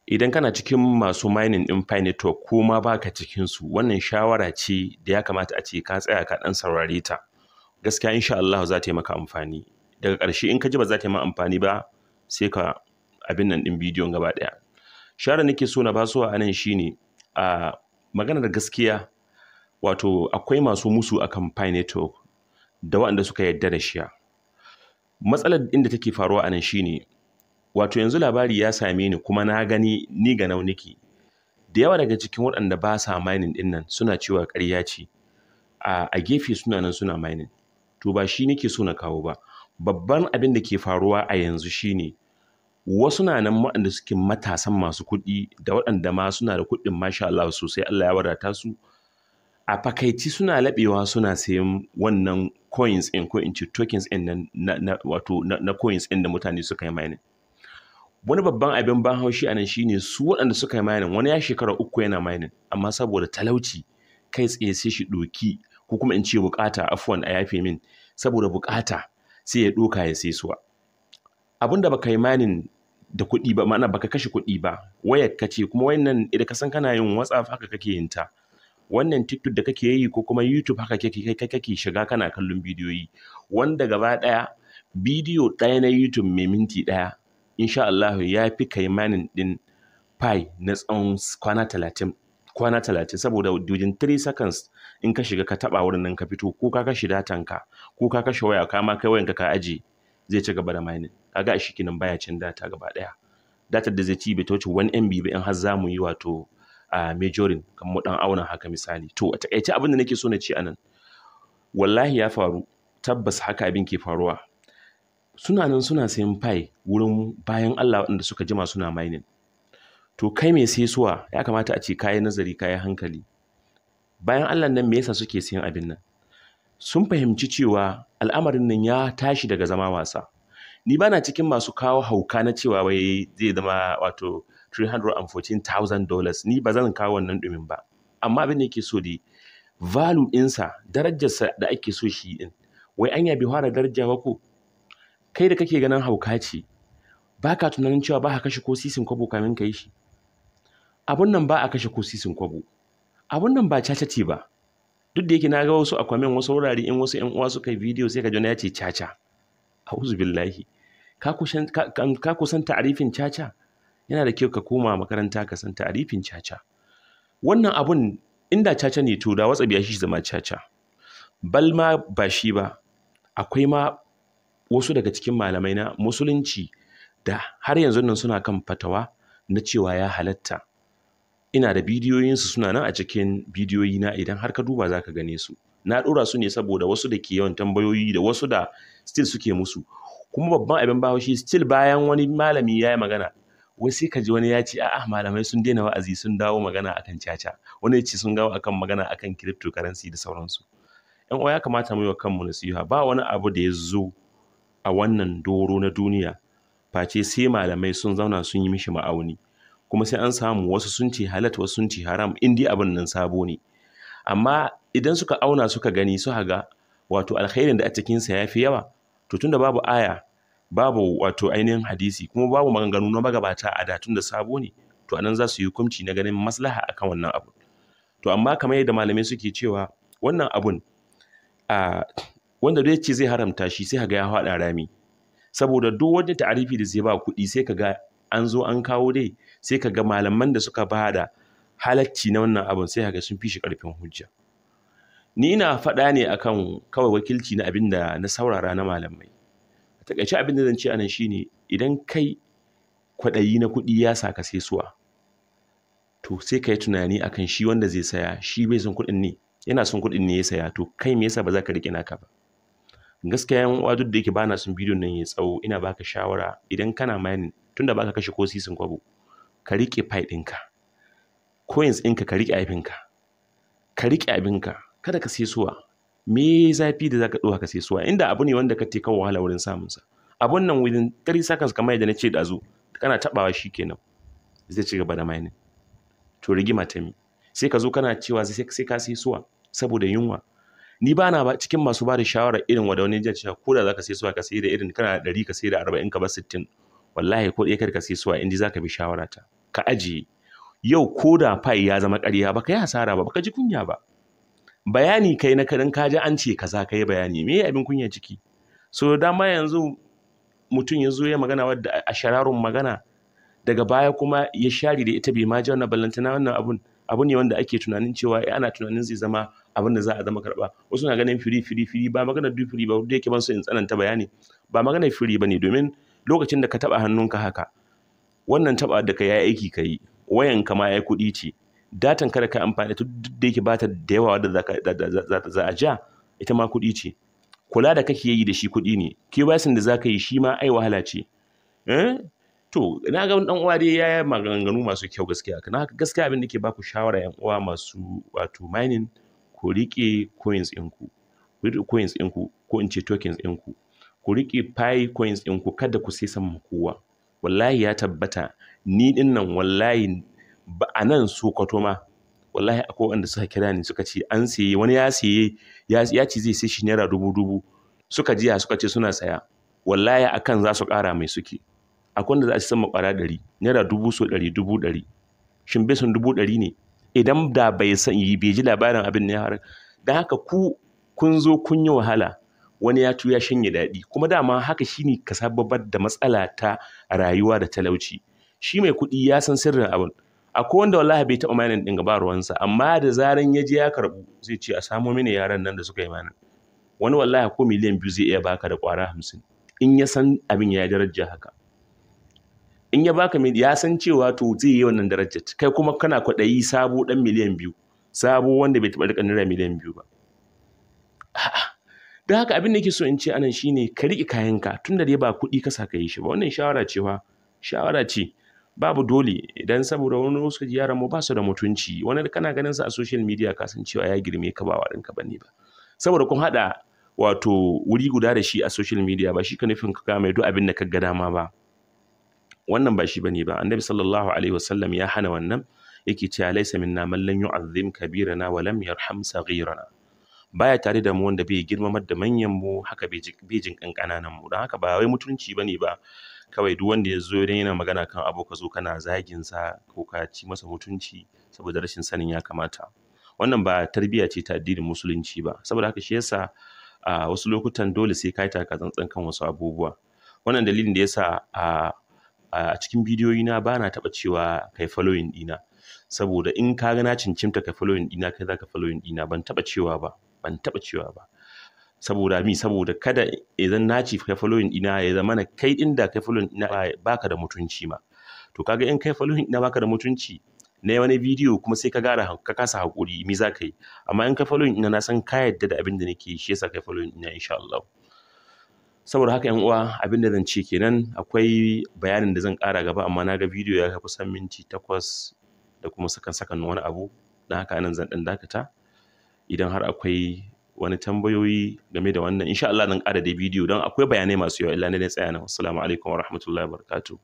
Idan kana cikin masu mining ɗin Pi Network ko ma baka cikin su, wannan shawara ce da ya kamata a ce ka tsaya ka ɗan saurare ta. Gaskiya, insha Allah za ta yi maka amfani. Daga ƙarshe, in ka ji ba za ta yi ma amfani ba, sai ka abin nan ɗin bidiyon gaba ɗaya. Shawara nake so na basuwa a nan shine, a maganar gaskiya, wato akwai masu musu akan Pi Network da waɗanda suka yarda da shi. Matsalar inda take faruwa a nan shine, wato yanzu labari ya same ni kuma na gani, ni ga nake, da yawa daga cikin waɗanda ba sa mining ɗin nan suna cewa ƙarya ce, a gefe suna nan suna mining. To, ba shi nake so na kawo ba. Babban abin da ke faruwa a yanzu shine, wasu na nan waɗanda suke matasan masu kuɗi da waɗanda ma suna da kuɗin, masha Allah sosai, Allah ya wadata su, a fakaici suna laɓewa suna sayan wannan coins ɗin, ko in ce tokens ɗin nan na wato na coins ɗin da mutane suka yi mining. Wani babban abin ban haushi a nan shine, su waɗanda suka yi mining, wani ya shekara 3 yana mining, amma saboda talauci, kai tsaye sai shi ɗoki, ko kuma in ce bukata, afwan, a yafe min, saboda bukata sai ya ɗoka ya sai suwa. Abin da baka yi mining da kuɗi ba, ma'ana baka kashe kuɗi ba, wayar ka ce. Kuma wayannan, idan ka san kana yin WhatsApp, haka kake yin ta. Wannan TikTok da kake yi ko kuma YouTube, haka kake shiga kana kallon bidiyoyi, wanda gaba ɗaya bidiyo ɗaya na YouTube mai minti 1, insha Allah ya fi kai mining ɗin Pi na tsawon kwana 30, kwana 30. Saboda within 3 seconds in ka shiga ka taɓa wurin nan ka fito, ko ka kashe datan ka ko ka kashe waya, ka ma kai wayanka ka aje, zai ci gaba da mining. Kaga a kenan baya cin data gaba ɗaya. Datar da zai ci bai ta wuce 1 MB ba, in har za mu yi wato a measuring, kamar mu dan auna haka misali. To, a takaice abin da nake so na ce anan, wallahi ya faru, tabbas haka abin ke faruwa. Suna nan suna sayan Pi wurin bayan Allah waɗanda suka jima suna mining. To, kai mai saisuwa, ya kamata a ce kayi nazari, kayi hankali. Bayan Allah nan, me yasa suke sayan abin nan? Sun fahimci cewa al'amarin nan ya tashi daga zama wasa. Ni bana cikin masu kawo hauka na cewa wai zai zama wato $314,000. Ni ba zan kawo wannan ɗumin ba, amma abin da yake so dai, value ɗinsa, darajarsa da ake so shi ɗin, wai anya bai fara daraja ba? Ko kai da kake ganin hauka ce, ba ka tunanin cewa ba ka kashe ko sisin kwabo kamin ka yi shi? Abun nan ba a kashe ko sisin kwabo. Abun nan ba caca ce ba. Duk da yake na ga wasu a comment, wasu wurare, in wasu ƴan uwa suka yi bidiyo, sai ka ji wani ya ce caca. A'udhu billahi. Ka kusan ta'arifin caca? Yana da kyau ka koma makaranta ka san ta'arifin caca. Wannan abun inda caca ne, to da WhatsApp ya shi zama caca. Bal ma ba shi ba, akwai ma wasu daga cikin malamai na musulunci da har yanzu nan suna kan fatawa na cewa ya halatta. Ina da bidiyoyinsu, suna nan a cikin bidiyoyina, idan har ka duba za ka gane su. Na ɗora su ne saboda wasu da ke yawan tambayoyi da wasu da still suke musu. Kuma babban abin ba shi, still bayan wani malami ya yi magana, wai sai ka ji wani ya ce, "A'a, malamai sun daina wa'azi, sun dawo magana akan caca." Wani ya ce sun dawo akan magana akan cryptocurrency da sauransu. Ƴan uwa, ya kamata mu yi wa kanmu nasiha. Ba wani abu da ya zo a wannan doro na duniya face sai malamai sun zauna sun yi mishi ma'auni, kuma sai an samu wasu sun ce halat, wasu sun ce haram, in dai abin nan sabo ne. Amma idan suka auna suka gani, suka ga wato alkhairin da a cikinsa ya fi yawa, to tunda babu aya, babu wato ainihin hadisi, kuma babu maganganu na magabata a da, tunda sabo ne, to anan za su yi hukunci na ganin maslaha akan wannan abu. To, amma kamar yadda malamai suke cewa, wannan abun a wanda duk ce zai haramta shi, sai kaga ya faɗa rami. Saboda duk wani ta'arifi da zai ba kuɗi, sai kaga an zo an kawo dai, sai kaga malaman da suka ba da halacci na wannan abun, sai kaga sun fi shi ƙarfin hujja. Ni ina faɗa ne akan kawai wakilci na abin da na saurara na malamai. A taƙaice, abin da zan ce anan shine, idan kai kwaɗayi na kuɗi ya sa ka sai suwa, to sai ka yi tunani akan shi wanda zai saya, shi bai son kuɗin ne? Yana son kuɗin ne ya saya. To, kai me yasa ba za ka riƙe naka ba? Gaskiya, yan uwa, duk da yake bana son bidiyon nan ya tsawo, ina baka shawara, idan kana mining, tunda baka kashe ko sisin kwabo, ka riƙe Pi ɗinka, coins ɗinka, ka riƙe abinka, ka riƙe abinka, kada ka sai suwa. Me zafi da zaka ɗauka ka sai suwa, inda abu ne wanda ka kawo wahala wurin samun sa? Abun nan within 3 seconds, kamar yadda na ce ɗazu, kana taɓawa shikenan zai ci gaba da mining. To, rigima ta mi? Sai ka zo kana cewa sai ka sai suwa saboda yunwa. Ni ba na ba cikin masu ba da shawara irin wanda wani cewa ko da zaka sai suwa, ka sai da irin kana da 100, ka sai da 40, ka bar 60. Wallahi ko ɗaya kada ka sai suwa in dai zaka bi shawara ta. Ka ajiye. Yau ko da Pi ya zama ƙarya, baka yi hasara ba, baka ji kunya ba. Bayani kai na karin ka ji an ce kaza, kai bayani, me abin kunya ciki? So dama yanzu mutum ya zo ya magana wadda a shararun magana, daga baya kuma ya share da ita, bai ma ji wannan. Ballantana wannan abun abu ne wanda ake tunanin cewa ana tunanin zai zama abin da za a zama karɓa. Wasu na ganin free, free, free. Ba magana duk free ba, da yake ban so in tsananta bayani, ba magana free ba ne. Domin lokacin da ka taɓa hannunka haka, wannan taɓa da ka yi aiki ka yi, wayan ka ma ya kuɗi ce, datan kada ka amfani, duk da yake bata da yawa wadda za a ja, ita ma kuɗi ce. Kula da kake yi da shi kuɗi ne. KYC da za ka yi shi ma ai wahala ce, eh? To, na ga dan uwa dai ya yi maganganu masu kyau gaskiya. Kana haka gaskiya, abin da ke baku shawara, yan uwa masu wato mining, ku riƙe coins ɗinku, ku riƙe coins ɗinku, ko in ce tokens ɗinku, ku riƙe Pi coins ɗinku, kada ku sai sama kowa. Wallahi ya tabbata, ni ɗin nan, wallahi ba a nan Sokoto ma, wallahi akwai wanda suka kira ni suka ce an siye, wani ya siye, ya ce zai sai shi naira dubu dubu. Suka jiya suka ce suna saya, wallahi akan za su ƙara mai suke. Akwai wanda za a ci sama ƙwara 100, naira dubu so 100, 100,000. Shin bai son 100,000 ne idan da bai san bai ji labarin abin ne har? Don haka ku kun zo kun yi wahala, wani ya tu ya shanye daɗi. Kuma dama haka shine ka sababar da matsala ta rayuwa da talauci. Shi mai kuɗi ya san sirrin abin. Akwai wanda wallahi bai taɓa mining ɗin gaba ruwansa, amma da zaran ya je ya karɓu, zai ce a samo mini yaran nan da suka yi mining. Wani wallahi ko miliyan 2 zai iya baka da ƙwara 50 in ya san abin ya daraja haka. In ya baka, ya san cewa to zai yi wannan darajar. Kai kuma kana kwaɗayi sabo ɗan miliyan 2, sabo wanda bai taɓa riƙa naira miliyan 2 ba. A'a, don haka abin da yake so in ce anan shine ka riƙe kayanka, tunda dai ba kuɗi ka sa ka yi shi ba. Wannan shawara ce fa, shawara ce, babu dole. Idan saboda wani wasu yaran mu ba su da mutunci. Wani kana ganin sa a social media, ka san cewa ya girme ka, ba warinka bane ba. Saboda kun haɗa wato wuri guda da shi a social media, ba shi ka nufin ka mai duk abin da ka ga dama ba. Wannan ba shi bane ba. Annabi sallallahu alaihi wasallam ya hana wannan, yake cewa: "Laysa minna man lam yu'azzim kabirana wa lam yarham saghirana." Baya tare da mu wanda bai girmamar da manyan mu, haka bai jin kankananan mu. Don haka ba wai mutunci bane ba kawai duk wanda ya zo idan yana magana kan abu, ka zo kana zagin sa ko ka ci masa mutunci saboda rashin sanin ya kamata. Wannan ba tarbiyya ce ta addinin Musulunci ba. Saboda haka shi yasa a wasu lokutan dole sai ka yi taka tsantsan kan wasu abubuwa. Wannan dalilin da yasa a cikin bidiyoyi na ba na taɓa cewa kai following ɗina, saboda in ka ga na cincimta kai following ɗina, kai zaka following ɗina. Ban taɓa cewa ba, ban taɓa cewa ba. Saboda mi? Saboda kada idan na ci kai following ɗina, ya zama na kai ɗin da kai following ɗina baka da mutunci ma. To kaga in kai following ɗina baka da mutunci, na wani bidiyo kuma sai ka gara ka kasa hakuri, mi za ka yi? Amma in ka following ɗina, na san ka yadda da abin da nake, shi yasa kai following ɗina, insha Allah. Saboda haka yan uwa, abin da zan ce kenan. Akwai bayanin da zan ƙara gaba, amma na ga bidiyo ya kai kusan minti 8 da kuma sakan sakan wani abu, don haka anan zan ɗan dakata. Idan har akwai wani tambayoyi game da wannan, insha Allah zan ƙara da bidiyo, don akwai bayanai masu yawa. Illa ne tsaya nan. Assalamu alaikum wa rahmatullahi wa barakatuh.